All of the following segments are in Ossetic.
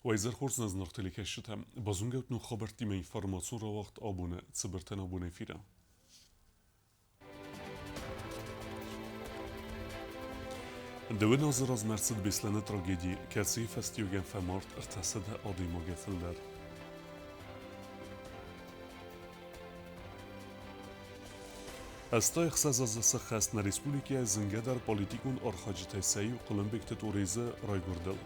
Уӕ изӕр хорз нӕ зынаргъ телекӕсджытӕ! Базонгӕ ут ног хабӕрттимӕ информацион рауагъд абоны цыбыртӕн абоны эфиры. Дыууын азы размӕ ӕрцыд Беслӕны трагеди, кӕцыйы фӕстиуӕгӕн фӕмард 300 адӕймагӕй фылдӕр. 86 азы сыххӕст нӕ республикӕйы зынгӕдӕр политикон архайджытӕй сӕ иу Хъуылымбегты Тъорезы райгуырдыл.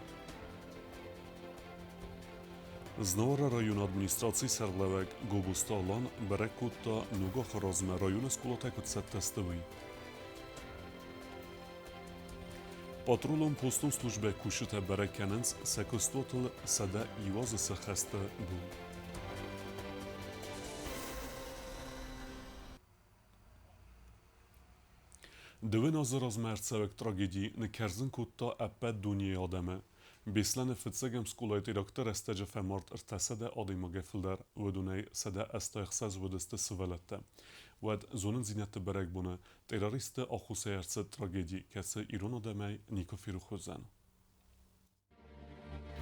Знауыры районы администрацийы сӕргълӕууӕг Гобозты Алан бӕрӕг кодта, ног ахуыры размӕ районы скъолатӕ куыд цӕттӕ сты, уый. Патрулон постон службӕ кусджытӕ бӕрӕг кӕнынц сӕ куыстуатыл 101 азы сӕххӕсты бон. Дыууын азы размӕ ӕрцӕуӕг трагеди ныккӕрзын кодта ӕппӕт дунейы адӕмы. Беслӕны фыццӕгӕм скъолайы теракты рӕстӕджы фӕмард 300 адӕймагӕй фылдӕр, уыдонӕй 186 уыдысты сывӕллӕттӕ. Уӕд зонындзинӕдты бӕрӕгбоны террористты аххосӕй ӕрцыд трагеди, кӕцы ирон адӕмӕй никуы ферох уыдзӕн.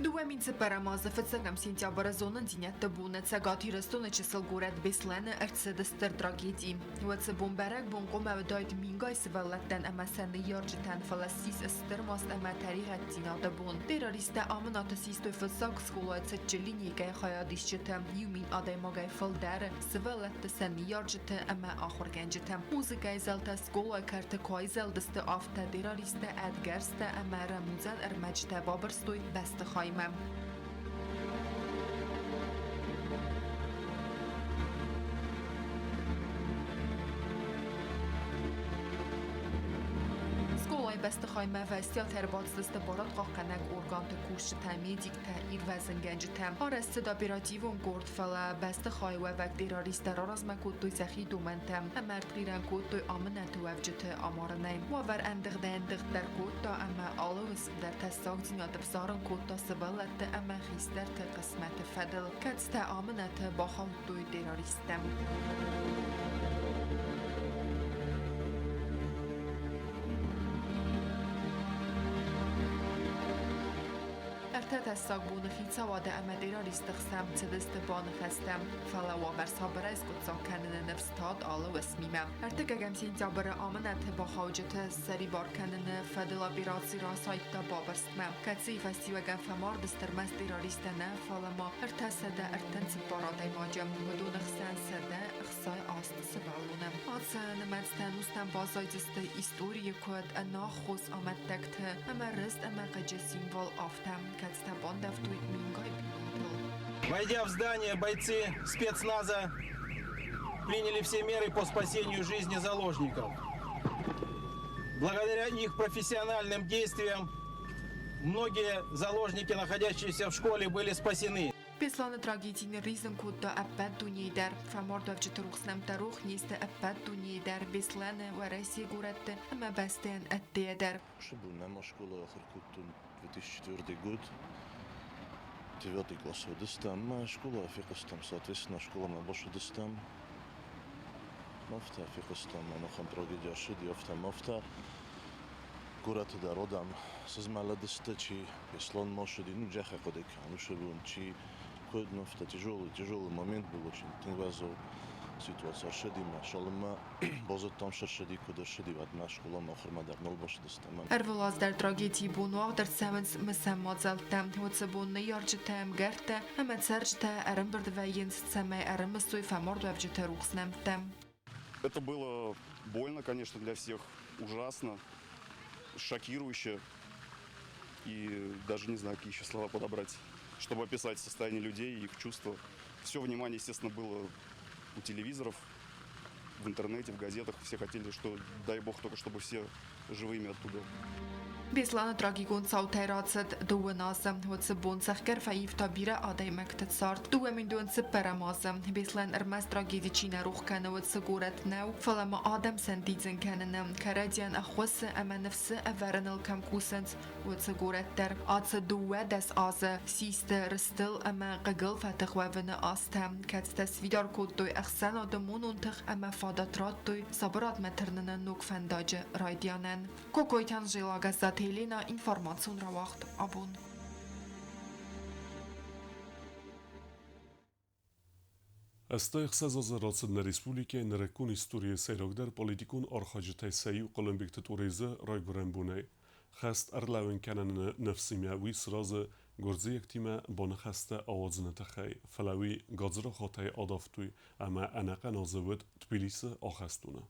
2004 азы фыццӕгӕм сентябры зонындзинӕдты боны Цӕгат Ирыстоны чысыл горӕт Беслӕны ӕрцыд стыр трагеди. Уӕд цы бон бӕрӕгбон хъуамӕ уыдаид мингай сывӕллӕттӕн ӕмӕ сӕ ныййарджытӕн, фӕлӕ ссис стыр маст ӕмӕ тӕригъӕддзинады бон. Террористтӕ амынӕты систой фыццаг скъолайы цытджын линейкӕйы хайадисджытӕ, 1000 адӕймагӕй фылдӕры, сывӕллӕтты сӕ ныййарджыты ӕмӕ ахуыргӕнджытӕ. Музыкӕйы зӕлтӕ скъолайы кӕрты куы айзӕлдысты, афтӕ террористтӕ ӕдгӕрзтӕ ӕмӕ рӕмудзӕн ӕрмӕджытӕ бабырстой бӕстыхаймӕ. Скъолайы бӕстыхаймӕ фӕстиат ӕрбацыдысты барадхъахъхъӕнӕг органты кусджытӕ, медиктӕ, ирвӕзынгӕнджытӕ. Арӕзт цыд оперативон къорд, фӕлӕ бӕстыхайы уӕвӕг террористтӕ раразмӕ кодтой сӕхи домӕнтӕ ӕмӕ ӕртхъирӕн кодтой амынӕты уӕвджыты амарынӕй. Уавӕр ӕндыгъдӕй-ӕндыгъддӕр кодта ӕмӕ алы уысм дӕр тӕссагдзинад ӕвзарын кодта сывӕллӕтты ӕмӕ хистӕрты хъысмӕты фӕдыл, кӕцытӕ амынӕты бахаудтой террористтӕм. Ӕртӕ тӕссаг боны хицауады ӕмӕ террористты хсӕн цыдысты баныхӕстӕ, фӕлӕ уавӕр сабырӕй скъуыддзаг кӕныны ныфс тад алы уысмимӕ. Ӕртыккӕгӕм сентябры амынӕты бахауджыты ссӕрибар кӕныны фӕдыл операци расайдта бабырстмӕ, кӕцыйы фӕстиуӕгӕн фӕмард сты ӕрмӕст террористтӕ нӕ, фӕлӕ ма 334 адӕймаджы, уыдоны хсӕн 168 сывӕллоны. Ацы нымӕцтӕ ӕнустӕм баззайдзысты историйы куыд ӕнаххос амӕттӕгты ӕмӕ рыст ӕмӕ хъыджы символ, афтӕ, кӕцытӕ бандӕвтой мингай бинонтыл. Войдя в здание, бойцы спецназа приняли все меры по спасению жизни заложников. Благодаря их профессиональным действиям многие заложники, находящиеся в школе, были спасены. Беслӕны трагеди нырризын кодта ӕппӕт дунейы дӕр. Фӕмардуӕвджыты рухс нӕмттӕ рох не сты ӕппӕт дунейы дӕр, Беслӕны, Уӕрӕсейы горӕтты ӕмӕ бӕстӕйӕн ӕддейӕ дӕр. Нӕма скъолайы ахуыр кодтон 2004 год. Девятый класс уыдыстӕм ӕмӕ скъолайы фехъуыстам, соответственно, скъоламӕ бацыдыстӕм. Афтӕ фехъуыстам, ӕнӕхъӕн трагеди ссыди, афтӕ ӕмӕ афтӕ. Горӕты дӕр уыдам сызмӕлыдысты, чи Беслӕнмӕ ссыди, ну, джахӕй хъуыды кӕны, уыцы чи куыд, ну, афтӕ тяжелый, тяжелый момент был очень, тынг уӕззау ситуаци ссыди мӕ, цалынмӕ базыдтам, цы ссыди, куыд ссыди, уӕдмӕ скъоламӕ ахуырмӕ дӕр нал бацыдыстӕм. Ӕрвылаз дӕр трагедийы бон уагъд ӕрцӕуынц мысӕн мадзӕлттӕ. Уыцы бон ныййарджытӕ, ӕмгӕрттӕ ӕмӕ цӕрджытӕ ӕрӕмбырд вӕййынц, цӕмӕй ӕрымысой фӕмардуӕвджыты рухс нӕмттӕ. Это было больно, конечно, для всех, ужасно, шокирующе. И даже не знаю, какие еще слова подобрать, чтобы описать состояние людей и их чувства. Все внимание, естественно, было у телевизоров, в интернете, в газетах. Все хотели, что дай бог только, чтобы все живыми оттуда. Беслӕны трагикон цаутӕй рацыд дыууын азы. Уыцы бон цӕхгӕр фӕивта бирӕ адӕймӕгты цард. 2004 азы Беслӕн ӕрмӕст трагеди чи нӕ рох кӕны, уыцы горӕт нӕу, фӕлӕ ма адӕм сӕндидзын кӕныны, кӕрӕдзийӕн ӕххуысы ӕмӕ ныфсы ӕвӕрыныл кӕм кусынц, уыцы горӕт дӕр. Ацы 12 азы систы рыстыл ӕмӕ хъыгыл фӕтых уӕвыны азтӕ, кӕцытӕ сфидар кодтой ӕхсӕнады монон тых ӕмӕ фадат радтой сабырадмӕ тырныны ног фӕндаджы райдианӕн. Кокойты Анжела, Гӕззаты Елена, информацион рауагъд абон. 86 азы рацыд нӕ республикӕйы нырыккон историйы сӕйрагдӕр политикон архайджытӕй сӕ иу Хъуылымбегты Тъорезы райгуырӕн бонӕй. Хӕст ӕрлӕууын кӕныны ныфсимӕ уый сразы гуырдзиӕгтимӕ баныхӕстӕ ауадзыны тыххӕй, фӕлӕ уый гадзрахатӕй адавтой ӕмӕ ӕнӕхъӕн азы уыд Тбилисы ахӕстоны.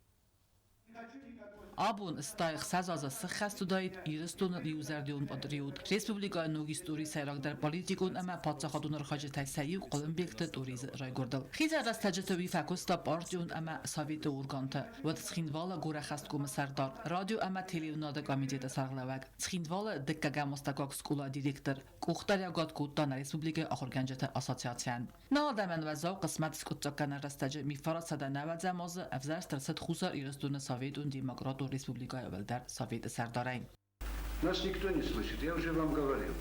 Абон 86 азы сыххӕст уыдаид Ирыстоны иузӕрдион патриот, республикӕйы ног историйы сӕйрагдӕр политикон ӕмӕ паддзахадон архайджытӕй сӕ иу Хъуылымбегты Тъорезы райгуырдыл. Хицӕн рӕстӕджыты уый фӕкуыста партион ӕмӕ советы органты, уӕд Цхинвалы горӕххӕсткомы сӕрдар, радио ӕмӕ телеуынады комитеты сӕргълӕууӕг, Цхинвалы дыккӕгӕм астӕуккаг скъолайы директор, къухдариуӕгад кодта нӕ республикӕйы ахуыргӕнджыты ассоциацийӕн. Нӕ адӕмӕн уӕззау хъысмӕт скъуыддзаггӕнӕн рӕстӕджы 1990 азы ӕвзӕрст ӕрцыд Хуссар Ирыстоны Советон Демократон Республикӕйы Уӕлдӕр Советы сӕрдарӕй. Нас никто не слышит, я уже вам говорил.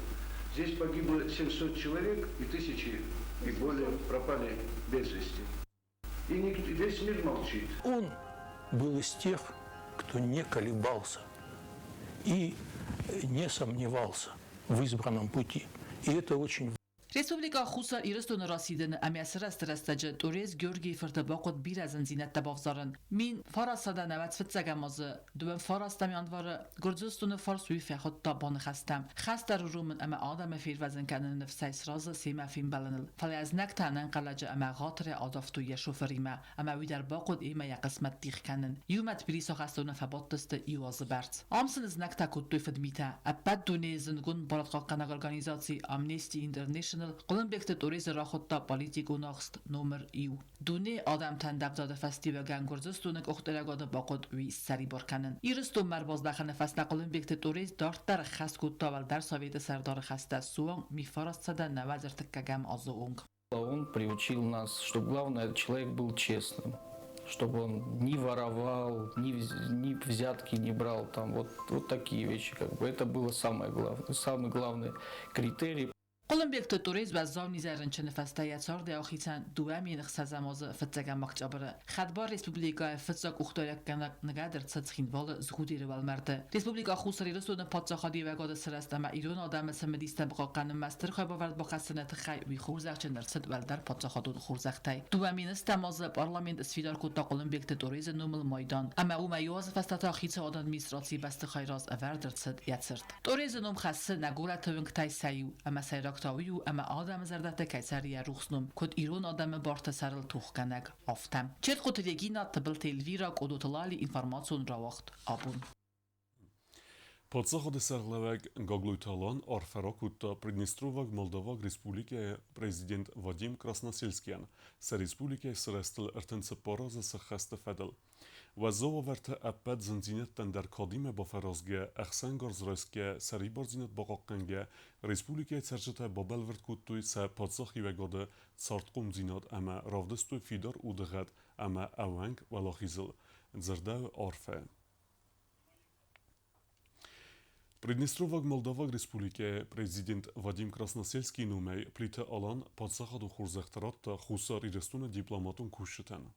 Здесь погибло 700 человек, и тысячи и более пропали без вести. И весь мир молчит. Он был из тех, кто не колебался и не сомневался в избранном пути. И это очень Республикӕ Хуссар Ирыстоны расидыны ӕмӕ сырӕзты рӕстӕджы Торез Георгийы фырты бахъуыд бирӕ зындзинӕдтӕ бавзарын. 1995 азы 29 январы Гуырдзыстоны фарс уый фӕхуыдта баныхӕстӕм. Хӕст ӕруромын ӕмӕ адӕмы фервӕзын кӕныны ныфсӕй сразы семӕ фембӕлыныл. Фӕлӕ знӕгтӕ ӕнӕнхъӕлӕджы ӕмӕ ӕгъатырӕй адавтой йӕ шофыримӕ, ӕмӕ уый дӕр бахъуыд йемӕ йӕ хъысмӕт дих кӕнын. Иумӕ Тбилисы ахӕстоны фӕбадтысты иу азы бӕрц. Ам сын знӕгтӕ кодтой фыдмитӕ. Ӕппӕт дунейы зындгонд барадхъахъхъӕнӕг организаци Amnesty International Хъуылымбегты Тъорезы рахуыдта политикон ахст номер иу. Дунейы адӕмтӕн ӕндӕвдады фӕстиуӕгӕн Гуырдзыстоны къухдариуӕгады бахъуыд уый ссӕрибар кӕнын. Ирыстонмӕ ӕрбаздӕхыны фӕстӕ Хъуылымбегты Тъорез дарддӕр ӕххӕст кодта Уӕлдӕр Советы сӕрдары хӕстӕ суанг 1993 азы онг. Он приучил нас, что главное, человек был честным, чтобы он не воровал, ни взятки не брал, там вот, вот такие вещи. Как бы. Это было самое главное, самый главный критерий. Хъуылымбегты Тъорез уӕззау низӕй рынчыны фӕстӕ йӕ цардӕй ахицӕн 2006 азы фыццӕгӕм октябры. Хӕдбар республикӕйы фыццаг къухдариуӕггӕнӕг ныгӕд ӕрцыд Цхинвалы Згъудеры уӕлмӕрды. Республикӕ Хуссар Ирыстоны паддзахадиуӕгады сырӕзт ӕмӕ ирон адӕмы цымыдистӕ бахъахъхъӕнынмӕ стыр хайбавӕрд бахӕссыны тыххӕй уый хорзӕхджын ӕрцыд уӕлдӕр паддзахадон хорзӕхтӕй. 2000 азы парламент сфидар кодта Хъуылымбегты Тъорезы номыл майдан, ӕмӕ уымӕ иу азы фӕстӕ та хицауады администрацийы бӕстыхайы раз ӕвӕрд ӕрцыд йӕ цырт. Тъорезы ном хӕссы нӕ горӕты уынгтӕй сӕ иу, ӕмӕ сӕйраг та уый у, ӕмӕ адӕмы зӕрдӕты кӕй цӕры йӕ рухс ном, куыд ирон адӕмы барты сӕрыл тохгӕнӕг, афтӕ. Четхъуты Регина, Тыбылты Эльвира, Къодоты Лали, информацион рауагъд абон. Паддзахады сӕргълӕууӕг Гаглойты Алан арфӕ ракодта Приднестроваг Молдаваг Республикӕйы президент Вадим Красносельскийӕн сӕ республикӕйы сырӕзтыл 34 азы сӕххӕсты фӕдыл. Уӕззау уавӕрты ӕппӕт зындзинӕдтӕн дӕр кадимӕ бафӕразгӕ, ӕхсӕнгарз райсгӕ, сӕрибардзинад бахъахъхъӕнгӕ, республикӕйы цӕрджытӕ бабӕлвырд кодтой сӕ паддзахиуӕгады цардхъомдзинад ӕмӕ равдыстой фидар удыгъӕд ӕмӕ ӕууӕнк уӕлахизыл, дзырдӕуы арфӕ. Приднестроваг Молдаваг Республикӕйы президент Вадим Красносельскийы номӕй Плиты Алан паддзахадон хорзӕхтӕ радта Хуссар Ирыстоны дипломатон кусджытӕн.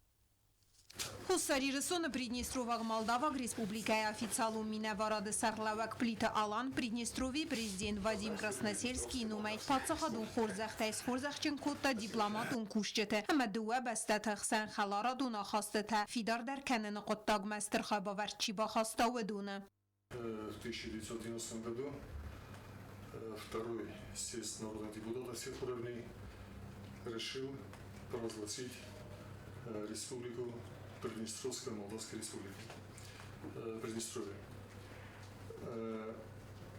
Хуссар Ирыстоны Приднестроваг Молдаваг Республикӕйы официалон минӕварады сӕргълӕууӕг Плиты Алан Приднестровийы президент Вадим Красносельскийы номӕй паддзахадон хорзӕхтӕй схорзӕхджын кодта дипломатон кусджыты ӕмӕ дыууӕ бӕстӕты хсӕн хӕларадон ахастытӕ фидардӕр кӕныны хъуыддагмӕ стыр хайбавӕрд чи бахаста, уыдоны. В 1990 году второй съезд народных депутатов всех уровней решил провозгласить Республику Приднестровская Молдавская Республика, Приднестровье.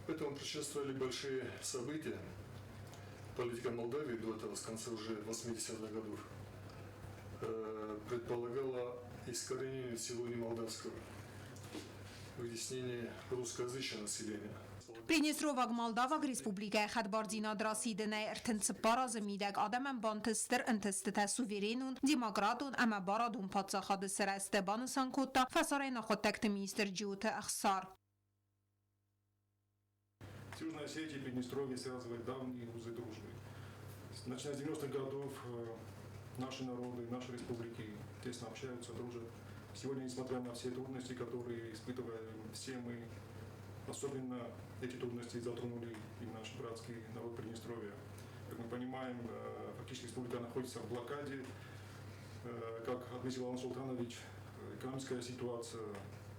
Этому предшествовали большие события. Политика Молдавии до этого, с конца уже 80-х годов, предполагала искоренение всего немолдавского, вытеснение русскоязычного населения. Приднестроваг Молдаваг Республикӕйы хӕдбардзинад расидынӕй 34 азы мидӕг адӕмӕн бантыст стыр ӕнтыстытӕ суверенон, демократон ӕмӕ барадон паддзахады сырӕзты, банысан кодта фӕсарӕйнаг хъуыддӕгты министр Джиоты Ӕхсар. С Южной Осетией и Приднестровье связывает давние узы дружбы. Начиная с 90-х годов наши народы, наши республики тесно общаются, дружат. Сегодня, несмотря на все трудности, которые испытываем все мы, особенно эти трудности затронули и наш братский народ Приднестровья. Как мы понимаем, фактически республика находится в блокаде. Как отметил Алан Султанович, экономическая ситуация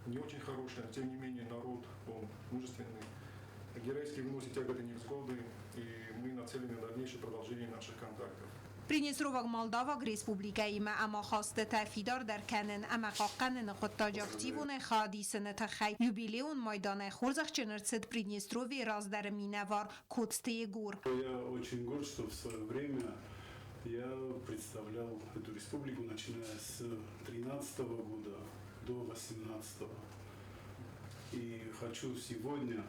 не очень хорошая, но тем не менее народ, он мужественный, геройски выносит тяготы и невзгоды, и мы нацелены на дальнейшее продолжение наших контактов. Приднестроваг Молдаваг Республикӕимӕ ӕмахастытӕ фидардӕр кӕнын ӕмӕ хъахъхъӕныны хъуыддаджы активонӕй хайад исыны тыххӕй юбилейон майданӕй хорзӕхджын ӕрцыд Приднестровьейы раздӕры минӕвар Коцты Егор. Я очень горд, что в свое время я представлял эту республику, начиная с 2013 года до 2018. И хочу сегодня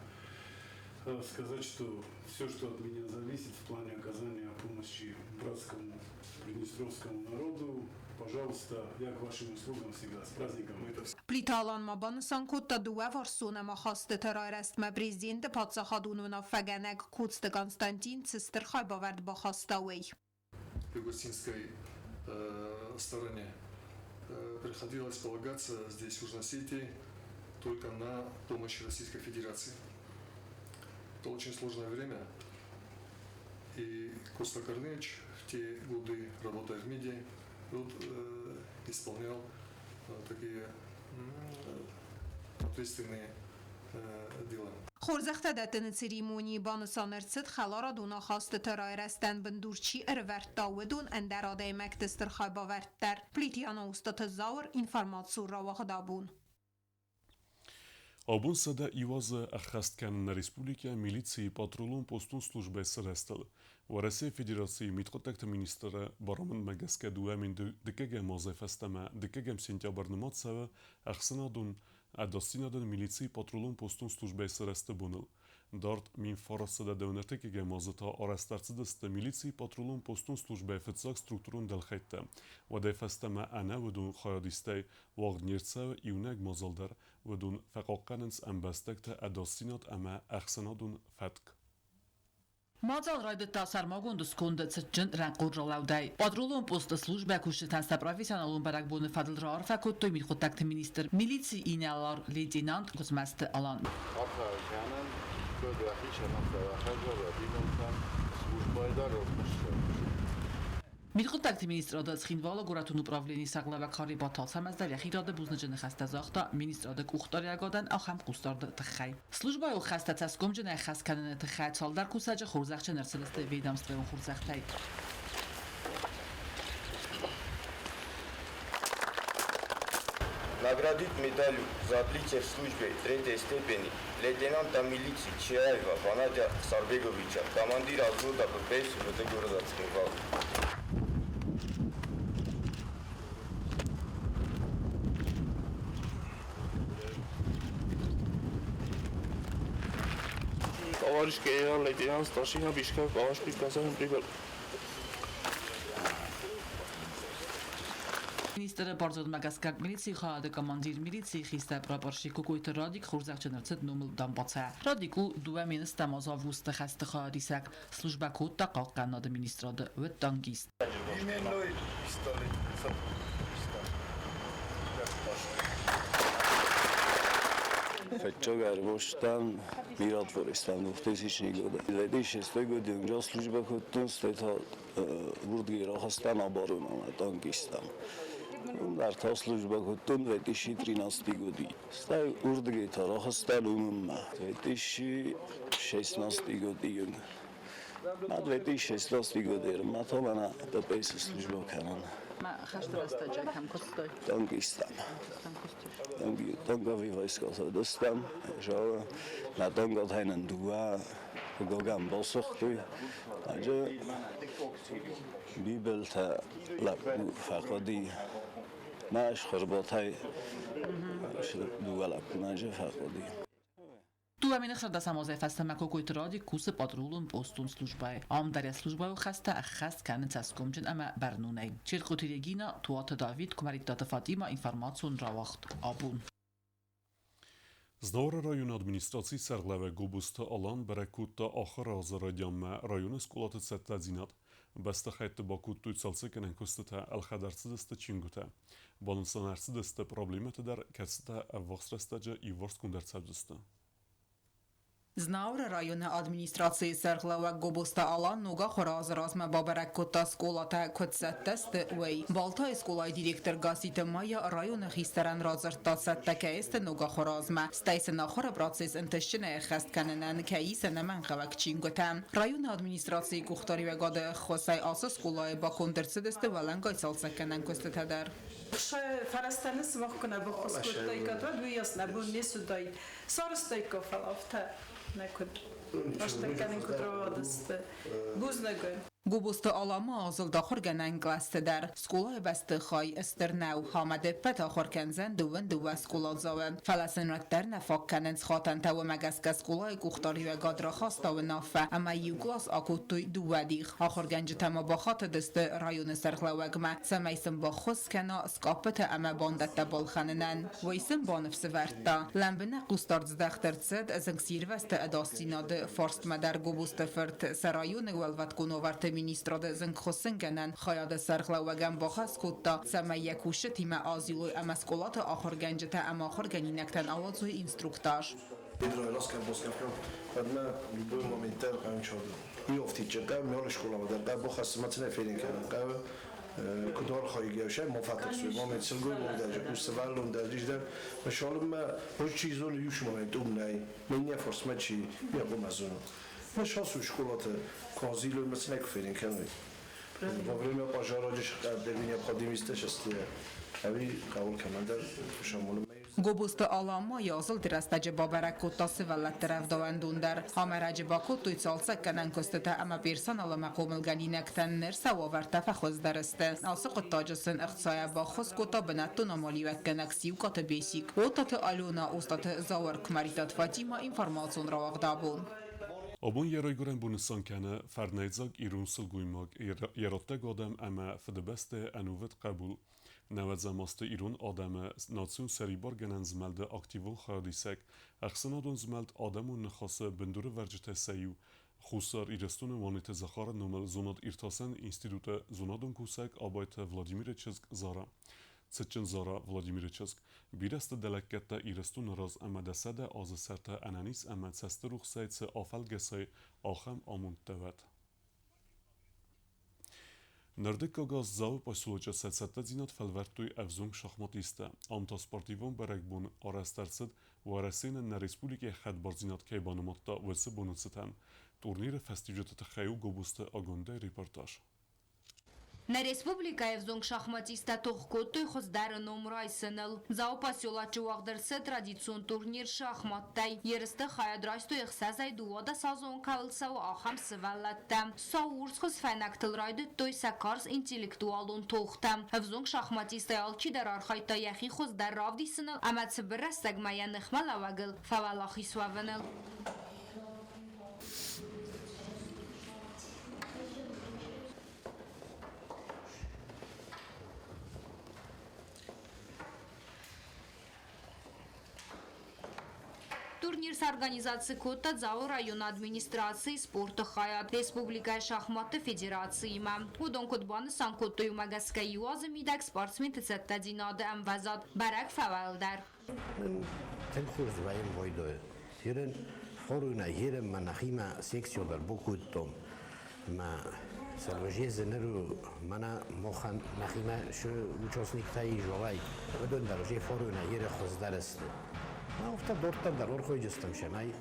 сказать, что все, что от меня зависит в плане оказания помощи братскому приднестровскому народу, пожалуйста, я к вашим услугам всегда. С праздником! Плиты Алан ма банысан кодта дыууӕварсон ӕмахастыты райрӕзтмӕ Президенты паддзахадон уынаффӕгӕнӕг Коцты Константин цы стыр хайбавӕрд бахаста, уый. Юго-Осетинской стороне приходилось полагаться здесь, в Южной Осетии, только на помощь Российской Федерации. Это очень сложное время. И Коста Корнеевич в те годы, работая в МИДе, вот, исполнял такие ответственные дела. Хорзӕхтӕ дӕттыны церемонийы банысан ӕрцыд, хӕларадон ахастыты райрӕзтӕн бындур чи ӕрывӕрдта, уыдон ӕндӕр адӕймӕгты стыр хайбавӕрд дӕр. Плиты Яна, Устаты Зауыр, информацион рауагъд Абон. Абон 101 азы ӕххӕст кӕны нӕ республикӕйы милицийы патрулон-постон службӕйы сырӕзтыл. Уӕрӕсейы Федерацийы мидхъуыддӕгты министры барамындмӕ гӕсгӕ 2002 азӕй фӕстӕмӕ дыккӕгӕм сентябрь нымад цӕуы ӕхсӕнадон ӕдасдзинадӕн милицийы патрулон-постон службӕйы сырӕзты боныл. Дард 1931 азы та арӕзт ӕрцыдысты милицийы патрулон-постон службӕйы фыццаг структурон дӕлхӕйттӕ. Уӕдӕй фӕстӕмӕ ӕнӕ уыдон хайадистӕй уагъд не рцӕуы иунӕг мадзал дӕр, уыдон фӕхъахъхъӕнынц ӕмбӕстӕгты ӕдасдзинад ӕмӕ ӕхсӕнадон фӕтк. Мадзал райдыдта сӕрмагонд сконды цытджын рӕнхъон ралӕудӕй. Патрулон посты службӕ кусджытӕн сӕ профессионалон бӕрӕгбоны фӕдыл раарфӕ кодтой мидхъуыддӕгты министр, милицийы инӕлар-лейтенант Гуыцмӕзты Алан. Арфӕ кӕнӕн, куыд уӕхицӕн, афтӕ уӕ хӕдзар, уӕ бинонтӕн, службӕйы дӕр ӕрмӕст. Мидхъуыддӕгты министрады Цхинвалы горӕтон управленийы сӕргълӕууӕг Харебаты Ацӕмӕз дӕр йӕхи рады бузныджы ныхӕстӕ загъта министрады къухдариӕгадӕн ахӕм хъусдарды тыххӕй. Службӕйыл хӕстӕ цӕсгомджынӕй ӕххӕст кӕныны тыххӕй цалдӕр кусӕджы хорзӕхджын ӕрцыдысты ведомствӕйон хорзӕхтӕй. Наградить медалью за отличие в службе третьей степени лейтенанта милиции Чаяева Ванадия Сарбеговича, командира взвода ППС УВД города Цхинвал. Товарищ генерал-лейтенант старшина Бишков, ваш приказан прибыл. Министры бардзырдмӕ гӕсгӕ милицийы хайады командир милицийы хистӕр прапорщик Кокойты Радик хорзӕхджын ӕрцыд номыл дамбацайӕ. Радик у 2010 аз августы хӕсты хайадисӕг, службӕ кодта хъахъхъӕнынады министрады, уыд танкист. Именной пистолет. Фыццаг ӕрбостӕн миротворецтӕн 2000 года. 2006 годы унджа служба кодтон, стӕй та уырдыгӕй рахызтӕн оборонамӕ, танкисттӕм. Дӕр та служба кодтон 2013 годы. Стӕй уырдыгӕй та рахызтӕн уымӕнмӕ 2016 годы. Ма 2016 годы ма та мӕнӕ ППС служба кӕнын. Ма хӕсты рӕстӕджы кӕм куыстой? Танкисттӕм. Танковый войската дыстӕм, зӕгъы, нӕ танкатӕй нын дыууӕ хъыгагӕн басыгътой. Аджы Бибылтӕ лӕппу фӕхъуыди. Мӕ схъырботӕй дыууӕ лӕппу фӕхъуыди. 2016 азӕй фӕстӕмӕ Кокойты Радик кусы патрулон постон службӕйы. Ам дӕр йӕ службӕйы хӕстӕ ӕххӕст кӕны цӕсгомджын ӕмӕ бӕрнонӕй. Черкъоты Регина, Туаты Давид, Куымӕридтаты Фатимӕ, информацион рауагъд Абон. Знауыры районы администрацийы сӕргълӕууӕг Гобозты Алан бӕрӕг кодта ахуыры азы райдианмӕ районы скъолаты цӕттӕдзинад. Бӕстыхӕйтты бакодтой цалцӕггӕнӕн куыстытӕ, ӕлхӕд ӕрцыдысты чингуытӕ. Банысан ӕрцыдысты проблемӕтӕ дӕр, кӕцытӕ ӕввахс рӕстӕджы иуварсгонд ӕрцӕудзысты. Знауыры районы администрацийы сӕргълӕууӕг Гобозты Алан ног ахуыры азы размӕ бабӕрӕг кодта скъолатӕ куыд цӕттӕ сты, уый. Балтайы скъолайы директор Гасситы Майя районы хистӕрӕн радзырдта, цӕттӕ кӕй сты ног ахуыры азмӕ, стӕй сын ахуыры процесс ӕнтыстджынӕй ӕххӕст кӕнынӕн кӕй ис ӕнӕмӕнгхъӕуӕг чингуытӕ. Районы администрацийы къухдариуӕгады ӕххуысӕй ацы скъолайы баконд ӕрцыдысты уӕлӕнгай цалцӕггӕнӕн куыстытӕ дӕр. Фӕрӕзтӕ сымах куы нӕ баххуыс кодтаиккат, уӕд уыйас нӕ бон не суыдаид. Сарӕзтаиккам, фӕлӕ афтӕ нӕ куыд рӕстӕг кӕнын куыд рауадысты. Бузныг. Гобозты Алан ма азылд ахуыргӕнӕн кълӕсты дӕр. Скъолайы бӕстыхай стыр нӕу, ӕмӕ де ппӕт ахуыр кӕндзӕн дыууын дыууӕ скъоладзауы. Фӕлӕ сын уӕддӕр нӕ фаг кӕнынц хатӕнтӕ, уымӕ гӕсгӕ скъолайы къухдариуӕгад рахаста уынаффӕ ӕмӕ иу кълас акодтой дыууӕ дих. Ахуыргӕнджытӕ ма бахатыдысты районы сӕргълӕууӕгмӕ, цӕмӕй сын баххуыс кӕна скъаппытӕ ӕмӕ бандӕттӕ балхӕнынӕн. Уый сын баныфсӕвӕрдта, лӕмбынӕг хъусдард здӕхт ӕрцыд зынгсирвӕзты ӕдасдзинады фарстмӕ дӕр Гобозты фырт сӕ районы уӕлвӕткон уавӕрты министрады зынгхуыссынгӕнӕн хайады сӕргълӕууӕгӕн бахӕс кодта, цӕмӕй йӕ кусджытимӕ азилой ӕмӕ скъолаты ахуыргӕнджытӕ ӕмӕ ахуыргӕнинӕгтӕн ауадзой инструктаж. Любой момент дӕр хъӕуы Иофтиччы хъӕуы, школамӕ дӕр хъӕуы, бахӕссы фенын кӕнын хъӕуы, куыд архайгӕ сӕ ма фӕтыхсой, момент сылгоймаг дӕр, куы сывӕллон дӕр, дӕр. Шалыммӕ чи зоны иу момент уым нӕй, меня форсмӕ чи йӕ хъуымӕ зоны. Ма шасу школаты куы азилой, ма сын куы фенын кӕной. Во время пожара необходимости ӕви хъӕуы кӕмӕндӕр шамолы. Гобозты Алан ма йӕ азылды рӕстӕджы бабӕрӕг кодта сывӕллӕтты рӕвдауӕндон дӕр. Ӕмӕ бакодтой цалцӕггӕнӕн куыстытӕ ӕмӕ персонал ӕмӕ хъомылгӕнинӕгтӕн ныр сӕ уавӕртӕ фӕхуыздӕр сты. Ацы хъуыддаджы сын ӕхцайӕ баххуыс кодта бынӕттон амалиуӕггӕнӕг Сиукъаты Бесик. Отаты Алена, Остъаты Зауыр, Куымӕридтаты Фатимӕ, информацион рауагъд абон. Абон йӕ райгуырӕн бон нысан кӕны фӕрнӕйдзаг ирон сылгоймаг, йӕ раттӕг адӕм ӕмӕ Фыдыбӕстӕйы ӕнувыд хъӕбул. Нӕуӕдзӕм азты ирон адӕмы национ сӕрибаргӕнӕн змӕлды активон хайадисӕг, ӕхсӕнадон змӕлд Адӕмон ныхасы бындурӕвӕрджытӕй сӕ иу, Хуссар Ирыстоны Уаниты Захары номыл зонад-иртасӕн институты зонадон кусӕг Абайты Владимиры чызг Зара. Цытджын Зара Владимиры чызг, бирӕ сты дӕ лӕггӕдтӕ Ирыстоны раз ӕмӕ дӕ 100 азы сӕртӕ ӕнӕниз ӕмӕ цӕстырухсӕй цы афӕлгӕсай, ахӕм амонд дӕ уӕд. Нырдыккаг аз Дзауы поселочы сӕ цӕттӕдзинад фӕлвӕрдтой ӕвзонг шахматисттӕ. Ам та спортивон бӕрӕгбон арӕзт ӕрцыд, Уӕрӕсе нын нӕ республикӕйы хӕдбардзинад кӕй банымадта, уыцы боны цытӕн. Турниры фӕстиуджыты тыххӕй у Гобозты Агуындӕйы репортаж. Нӕ республикӕйы ӕвзонг шахматисттӕ тох кодтой хуыздӕры ном райсыныл. Дзауы поселочы уагъд ӕрцыд традицион турнир шахматтӕй. Ерысты хайад райстой ӕхсӕзӕй дыууадӕсазон кӕуыл цӕуы, ахӕм сывӕллӕттӕ. Сау урсхуыз фӕйнӕгтыл райдыдтой сӕ карз интеллектуалон тохтӕ. Ӕвзонг шахматисттӕй алчидӕр архайдта йӕхи хуыздӕр равдисыныл ӕмӕ цыбыр рӕстӕгмӕ йӕ ныхмӕлӕууӕгыл фӕуӕлахиз уӕвыныл. Турнир сорганизаци кодта Дзауы районы администрацийы спорты хайад республикӕйы шахматты федерациимӕ. Уыдон куыд банысан кодтой, уымӕ гӕсгӕ иу азы мидӕг спортсменты цӕттӕдзинады ӕмвӕзад бӕрӕг фӕуӕлдӕр. Тынг хорз вӕййӕм войдойы. Ерын форуйнӕ ерын мӕ нӕхимӕ секцио дӕр бакодтон. Мӕ сӕрвӕзезы ныр мӕнӕ мохӕн нӕхимӕ шы участниктӕ изолай. Уыдон дӕр уже форуйнӕ еры хуыздӕр сты. Афтӕ дарддӕр дӕр ӕрхойджыстӕм сӕмӕй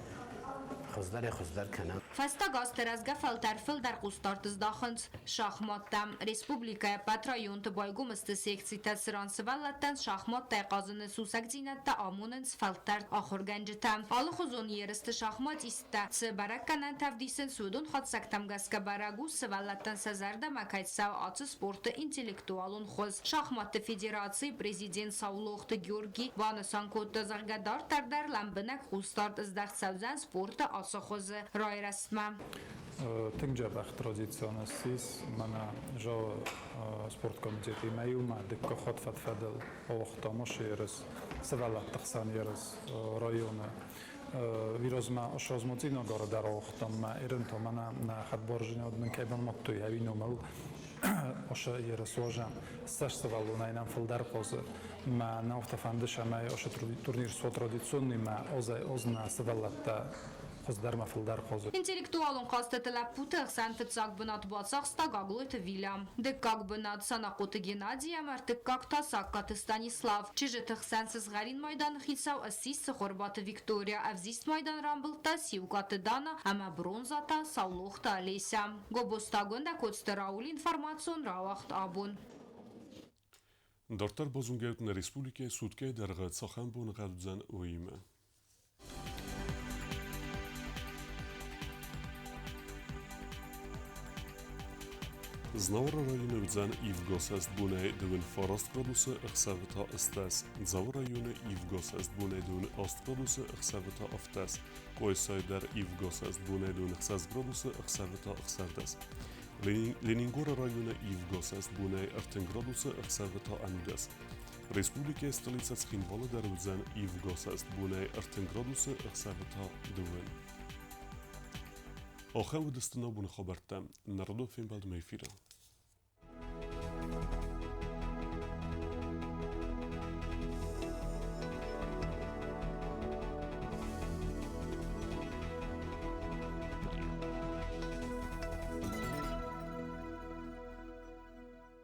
хуыздӕрӕй-хуыздӕр кӕна. Фӕстаг азты рӕзгӕ фӕлтӕр фылдӕр хъусдард здахынц шахматтӕм. Республикӕйы ӕппӕт районты байгом сты секцитӕ, цыран сывӕллӕттӕн шахматтӕй хъазыны сусӕгдзинӕдтӕ амонынц фӕлтӕрд ахуыргӕнджытӕ. Алыхуызон ерысты шахматисттӕ цы бӕрӕггӕнӕнтӕ ӕвдисынц, уыдон хатдзӕгтӕм гӕсгӕ бӕрӕг у, сывӕллӕттӕн сӕ зӕрдӕмӕ кӕй цӕуы ацы спорты интеллектуалон хуыз. Шахматты федерацийы президент Саулохты Георгий банысан кодта, зӕгъгӕ, дарддӕр дӕр лӕмбынӕг хъусдард здӕхт цӕудзӕн спорты ацы хуызы райрӕзтмӕ. Тынг дзӕбӕх традицион ссис мӕнӕ Жалы спорткомитетимӕ иумӕ дыккаг хатт фӕд-фӕдыл ауагътам уыцы ерыс, сывӕллӕтты хсӕн ерыс районы. Уый размӕ Цъинагары дӕр ауагътам мӕ ерынтӕ мӕнӕ нӕ хӕдбарджынад нын кӕй банымадтой, ӕви номыл уыцы ерыс уазӕм. Цас сывӕллонӕй нӕм фылдӕр хъазы. Мӕ нӕ афтӕ фӕнды, цӕмӕй уыцы турнир суа традиционный мӕ озӕй-оз нӕ сывӕллӕттӕ. Хуыздӕрмӕ фылдӕр хъазы. Интеллектуалон хъӕзтыты лӕппуты ӕхсӕн фыццаг бынат бацахста Гаглойты Вильям. Дыккаг бынат Санахъоты Геннадий ӕмӕ ӕртыккаг та Сагкаты Станислав. Чызджыты хсӕн сызгъӕрин майданы хицау ссис Цыхуырбаты Виктория, ӕвзист майдан рамбылдта Сиукъаты Дана ӕмӕ бронза та Саулохты Олеся. Гобозтагондӕ Коцты Раулы информацион рауагъд абон. Дарддӕр базонгӕ нӕ республикӕйы суткӕйы дӕргъы цахӕм боныгъӕд уыдзӕн, уыимӕ. Знауыры районы уыдзӕн ивгӕ бонӕй 29 градусы, ӕхсӕвы та 18. Дзауы районы ивгӕ бонӕй 28 градусы, ӕхсӕвы та 17. Къуайсайы дӕр ивгӕ бонӕй 26 градусы, ӕхсӕвы та 16. Ленингоры районы ивгӕ бонӕй 30 градусы, ӕхсӕвы та 11. Республикӕйы столицӕ Цхинвалы дӕр уыдзӕн ивгӕ бонӕй 30 градусы, ӕхсӕвы та 2. Ахӕм уыдысты нӕ боны хабӕрттӕ. Народон фембӕлдмӕ эфиры.